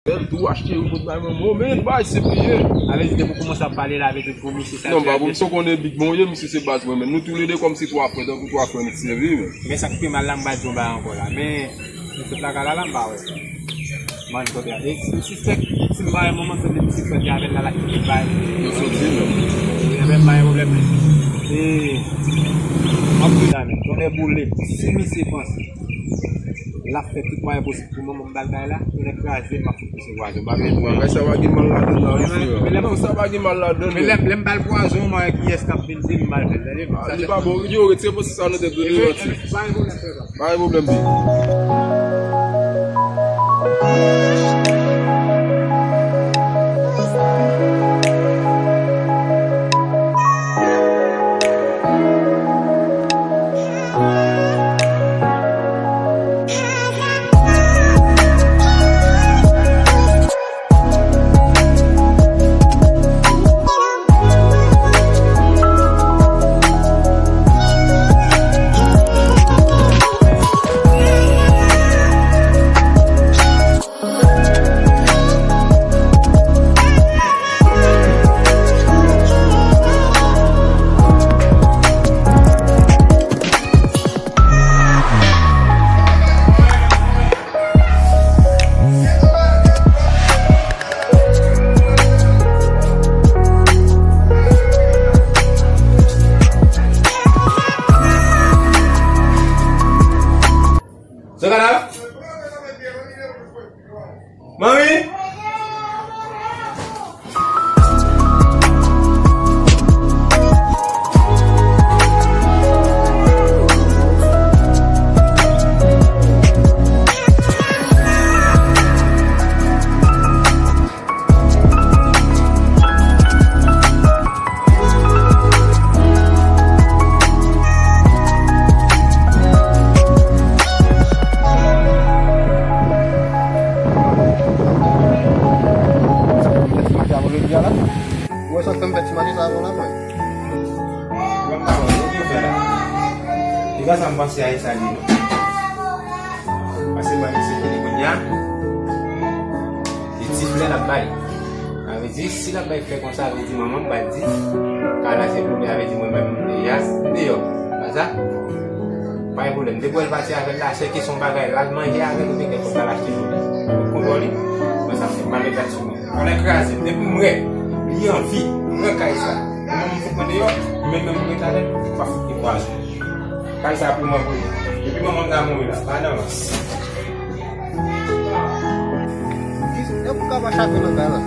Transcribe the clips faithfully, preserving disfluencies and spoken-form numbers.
Bèl tou, achte yon kout bay mwen, mwen, men bay se bliye. Avè di depi w kòmanse ap pale la, avè di pou misye sa. Non, ba, bon, misye konnen big bon ye, misye se baz mwen, men nou toulede kòmsi twa frè, tankou twa frè, nou sèvi, men. Men sa k pi mal la, m pa di yon bagay ankò la, men nou sot lakay la, la, m pa wè. Man, kote a. E si m sispèk, si m pa wè manman, se de misye sòti avè l la, l ap kite bay. Yo soti, men. Wi, men pa gen pwoblèm, men. E, m ap di la, men. Tonnè boule, si misye panse l ap fè tout mwayen posib pou manman m ba l kay la, tonnè kraze, m ap fout misye pwazon. M pa vle pran. Bagay sa pa gen mal ladann, non, mesye. Men lè m, non, sa pa gen mal ladann, men lè, lè m ba l pwazon, mwen, kiyès k ap vin di m m al fè l, tande? Ah, li pa bon. Yo, retire panse sa nan tèt ou, li manti. Pa gen pwoblèm, frè pa m. Pa gen pwoblèm, big. Zokanav? Manmi? Ou wè sa k fè m fè ti maten sa avè w la, mwen? Ou pa wè, ou fè la. E pa sa m panse a, e sa li ye. Pase mwen, misye fini kounye a. E ti flè l ap bay. Sa vle di, si l ap bay flè konsa, sa vle di manman m pral di, kay la se pou li, sa vle di mwen menm, m deyas, m deyò. Pa sa? Pa gen pwoblèm. Depi w wè l pati avè l la, chèke se yon bagay, l al manje avè l oubyen kèlkòz l al achte pou li. Ou konprann li? Mwen sa fè, m pa met dat sou mwen. Tonnè kraze m. Depi m wè li anvi pran kay sa, mwen menm m fout mwen deyò, mwen menm m ret avè l, m pa fout li pwazon. Kay sa pou mwen, pou li. Depi manman m ta mouri la, pa nan rans. Lè pou ka pa chake nan kay la.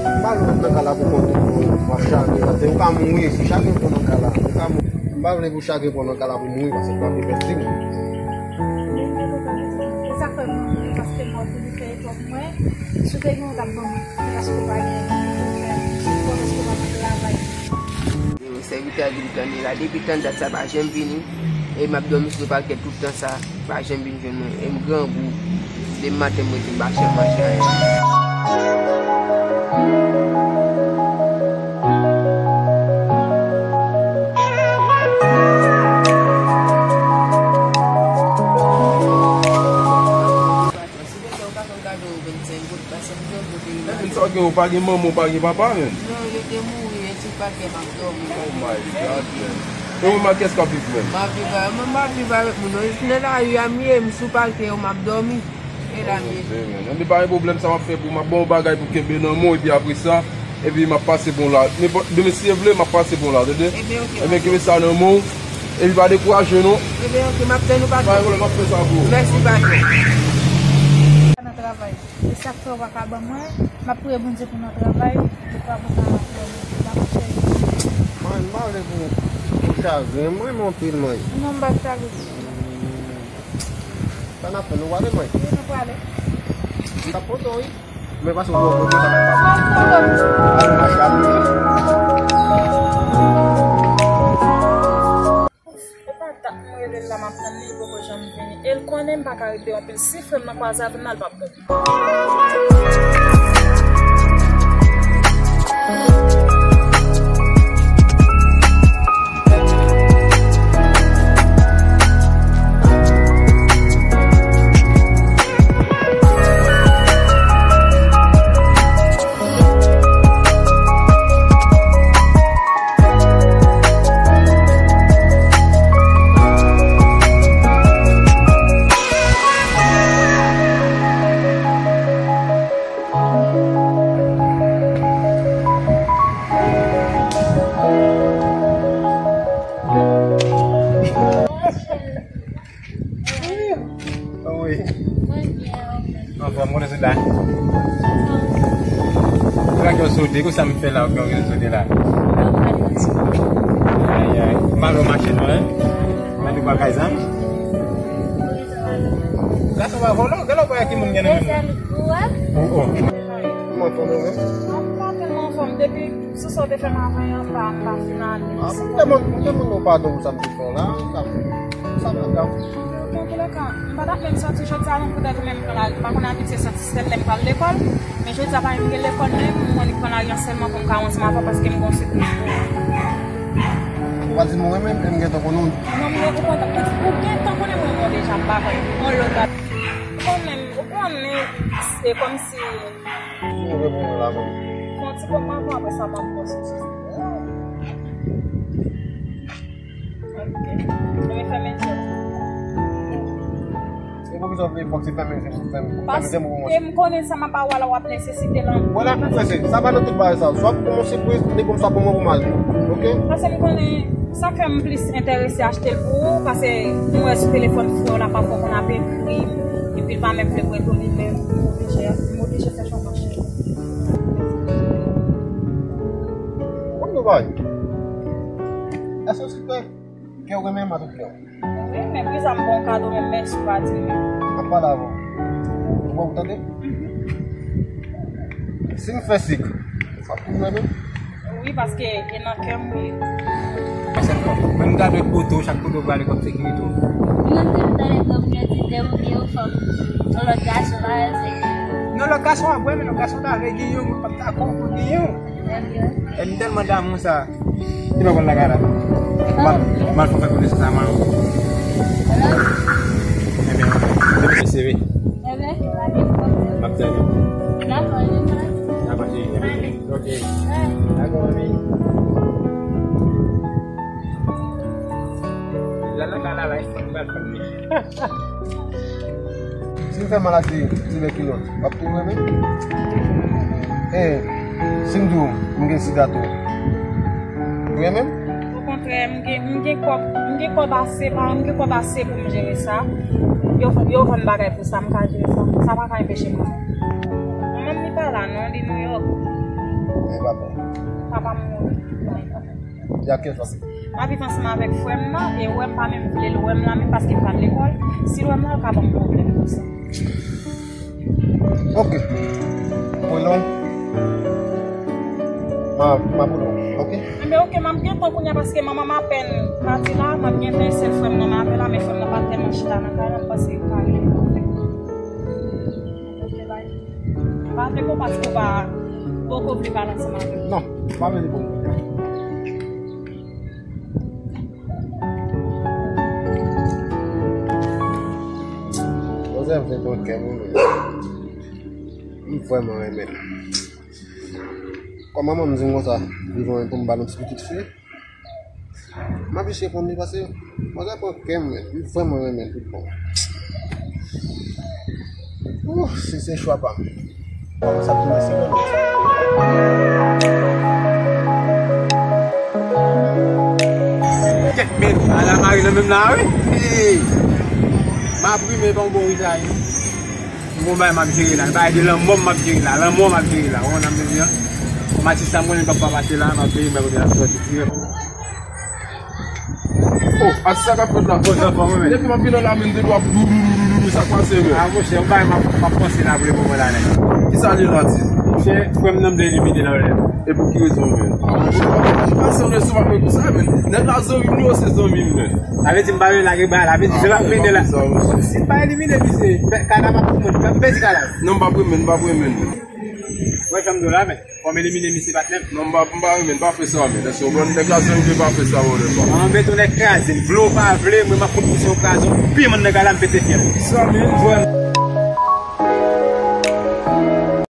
M pa vle nan kay la pou kont ou, w ap chake, paske ou ka mouri, si chake pran nan kay la, ou ka mouri. M pa vle pou chake pran nan kay la pou mouri, paske m pa vle pèdi w. E sa fè m mouri, paske m wè pou li fè efò pou mwen. Si w te gen yon t ap ban mwen, paske w pa gen, ou fè, ou fè, ou pa travay. Sèvitè a di m tann li la. Depi tann dat sa pa janm vini. E m ap dòmi sou pakèt tout tan sa, pa janm vin jwenn mwen. E m grangou. Depi maten m rete m pa janm manje anyen. Mwen sipoze ou pa konn gade w vennsenk goud, pase m dòmi depi maten. Sa gen, ou pa gen manman, ou pa gen papa, menm. Non, li te mouri, e ti pa gen m ap dòmi. Oh my God, man. E ou menm ak kiyès k ap viv menm? M ap viv avèk, mwen m ap viv avèk moun, non. Nan lari a m ye, m sou pake yo, m ap dòmi. E la m ye. Ebyen, pa gen pwoblèm, sa m ap fè pou ou, m ap ba w bagay pou kenbe nan men w, epi apre sa, epi m ap pase bon la. Nenpòt, demen si Dye vle, m ap pase bon la, tande? Ebyen, oke, patwon. Ebyen, kenbe sa nan men w, epi pa dekouraje, non. Ebyen, oke, m ap tann ou, patwon. Pa gen pwoblèm, m ap fè sa pou ou. Mèsi, patwon. Nan travay. E sa k fè ou pa ka ban mwen, m ap priye Bondye pou nan travay, pou pa pou ka ban mwen, m ap chèche. Mwen, m pa vle pou, pou chagren, m renmen w anpil, mwen. Non, m pa chagren. Sa n ap fè, nou prale, mwen? Wi, nou prale. M t ap pote w, wi. Men pase w bò kote sa n ap pase. Al mache, al mache. E pa dat mwen rele l la, m ap tann li, li poko janm vini. E l konnen m pa ka rete anpil. Si frè m nan kwaze avè m la, l p ap konprann. Wi. Mwen byen, ou menm? Anfòm, konnen sou la. Anfòm. Ou ka gen sote, konsa m fè la, ou ka gen sote la. Ay, ay. M pa wè machin non, hein? Mwen te pral kay sa. Gason pa vòlò, gade w wè ki moun gen nan men. Oh, oh. Kòman fè w menm? Mwen pa tèlman anfòm. Depi sou sa w te fè m avè a, m pa, m pa fin ale. Ah, m te mande, m te mande w padon pou sa m te fè w la. Sa, sa pa grav. Antoulèka, m pa t ap menm sòti jodi a non, poutèt ou menm pran lari. M pa konn abitye sòti sèl lè m pral lekòl, men jodi a parèt m gen lekòl menm, m wè li pran lari an sèlman pou m ka ansanm avè w paske m gen yon sipriz pou ou. Ou pa di m ou renmen m, e m gentan konnen w. Non, mwen ou kontan, ou, ou gentan konnen mwen renmen w deja, m pa kwè. On lòt bagay. Ou konnen, ou konnen, se kòmsi. Ou renmen mwen la menm. Fè yon ti pòp avan, apre sa, m ap pòs. Ok. Mwen fèmen djòb. E poukisa w vle fòk se fèmen je pou fèmen, pou fèmen je pou mwen? Paske m konnen sa m ap ba w la, w ap nesesite l anpil. Wè la, m prese. Sa pa nan tout bagay sa. Swa pou mwen sipriz, li pou m swa pou mwen pou m ale. Ok? Paske m konnen sa k fè m plis enterese achte l pou ou, paske m wè sou telefòn frè w la, pafwa w konn ap ekri m, epi l pa menm vle prete w li menm, m oblije, m oblije fè chwa m achte l. Konn yon bagay. Èske w sipriz? Kè w renmen m a tout kè w. Wi, men priz a m bon kado menm, mèsi w pa di l menm. M ap pale avè w. Ou bon, ou tande? Mhm. Si m fè sik, w ap toujou renmen m? Wi, paske e nan kè m li ye. Mwen m ta dwe kote w, chak kote w prale, w ap sekirite w. Mwen menm ta dwe pran m gen ti tèm ou gen yon fanm, yon lòt gason pa renmen. Non, lòt gason ap renmen, lòt gason ta vle gen yon, mwen p ap dakò pou gen yon. E m tèlman damou sa. Ki lè w pral lakay la? M al, m al fè konesans a manman w. Ebyen, depi se sere. M ap tande. Dakò, cheri. Ok. Dakò, manmi. Lè lakay la, la, fò m pral fè. Si m fè maladi tibèkilòz, w ap toujou renmen m? E si m di w m gen sida tou, ou renmen m? Okontrè, m gen, m gen kòb, m gen kòb ase, pa, m gen kòb ase pou m jere sa. Yo, yo vann bagay pou sa, m ka jere sa. Sa pa ka enpeche m. Manman m li pa la non, li Nouyòk. E papa? Papa m mouri. Li a kèl fwa? M ap viv ansanm avèk frè m nan, e wè m pa menm vle l wè m la menm paske m pa al lekòl. Si l wè m la, l ka ban m pwoblèm pou sa. Ok. Mwen non. M a, m ap rele w, ok? Enben, ok, m ap gen tan kounye a paske manman m apèn pati la, m ap gen tan e sèl frè m nan m avè la, men frè m nan pa t tèlman chita nan kay la, m panse l pa gen. Ok, bye. Pa vle pou paske w pa poko vle pale ansanm avè m. Non, pa vle pou mwen. Joseph vin pran kè m wi. M vrèman renmen l. Kòm manman m di m konsa, li voye pou m ba l yon ti pitit fi. M ap eseye konn li pase. Mwen ka pran kè m, m vrèman renmen l tout bon. Ouh, si se chwa pa m. Kòman sa ap tounen se bon. Kèt men, ala mari nan menm la, wi. Hey. M ap rimen pa yon bon wi sa, wi. M gon bagay m ap jere la. Bagay de lanmò m ap jere la. Lanmò m ap jere la. Ou konn sa m vle di a? Matis sa m konnen l p ap pa pase la. M ap veye m wè kote l ap sòti dirèk. Oh, a sa k ap fèt la? Bon, zanfan, mwen menm. Depi m ap vin nan la, men m te dwe ap dou, dou, dou, dou, dou, sa k pase, men? Ah, monchè, yon bagay m ap, m ap panse la pou le moman la, nèg. Kisa li la, ti? Monchè, frè m nan m vle elimine nan lè. E pou ki rezon, men? Ah, monchè, pa fè ajitasyon, men, sou bagay konsa, men. Nèg la zanmi m, li yo se zanmi m, men. Sa vle di m pa vle lage bagay la, vle di jan l ap mennen la. Si m pa elimine misye, kadav ap pou mwen, m pèdi kadav. Non, m p ap renmen, m p ap renmen. Wè jan m di w la, men. Fò m elimine misye, patnè m. Non, m pa, m pa renmen, pa fè sa, men. Èske w konn nèg la zanmi m, pa fè sa, whatever. An, men tou nèg kraze m. Vle w pa vle, mwen m ap fout misye yon kraze, yon piman nan kay la, m pete fyèl. Sa, men, jwenn.